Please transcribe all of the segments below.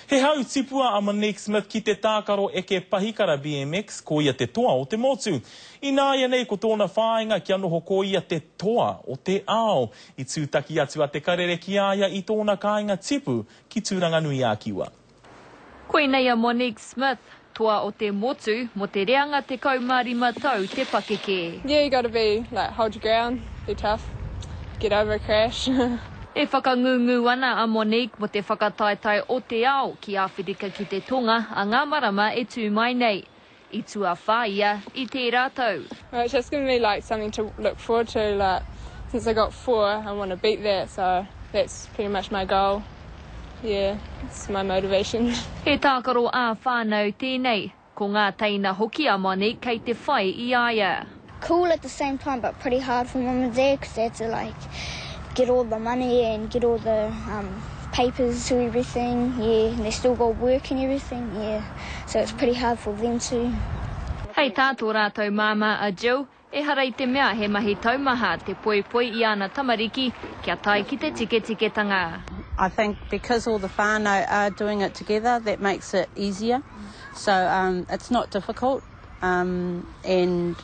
He hau tipua a Monique Smith ki te tākaro eke pahikara BMX, ko ia te toa o te motu. Ināianei ko tōna whāinga kia noho ko ia te toa o te ao. I tūtaki atu a Te Karere ki a ia i tōna kāinga tipu ki Tūranganui-ā-Kiwa. Koinei a Monique Smith, toa o te motu mō te reanga 15 tau te pakeke. Yeah you gotta be like hold your ground, be tough, get over a crash. E whakangungu ana a Monique mō te whakataetae o te ao ki Āwherika ki te Tonga a ngā marama e tū mai nei. I tuawhā ia i tērā tau. Well it's just given me like something to look forward to like since I got four I want to beat that so that's pretty much my goal yeah it's my motivation. He tākaro ā-whānau tēnei. Ko ngā teina hoki a Monique kei te whai i a ia. Cool at the same time but pretty hard for mum and dad cause they had to like get all the money and get all the um papers to everything yeah and they still got work and everything yeah so it's pretty hard for them too. Hei tā tō rātou māmā a Jill, ehara i te mea he mahi taumaha te poipoi i āna tamariki kia tae ki te tiketiketanga. I think because all the whānau are doing it together that makes it easier so um it's not difficult um and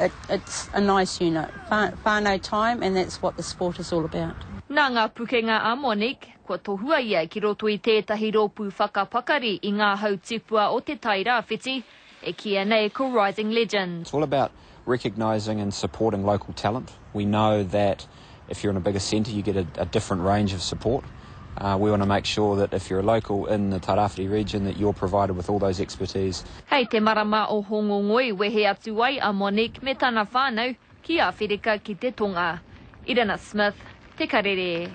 it it's a nice unit whānau time and that's what the sport is all about. Nā ngā pukenga a Monique, kua tohua ia ki roto i tētahi rōpū whakapakari i ngā hau tipua o Te Tai Rāwhiti, e kīia nei ko Rising Legends. It's all about recognising and supporting local talent. We know that if you're in a bigger centre you get a, a different range of support. Uh, we want to make sure that if you're a local in the Tairāwhiti region that you're provided with all those expertise. Hei te marama o Hōngongoi wehe atu ai a Monique me tana whānau ki Āwherika ki te Tonga. Irina Smith, Te Karere.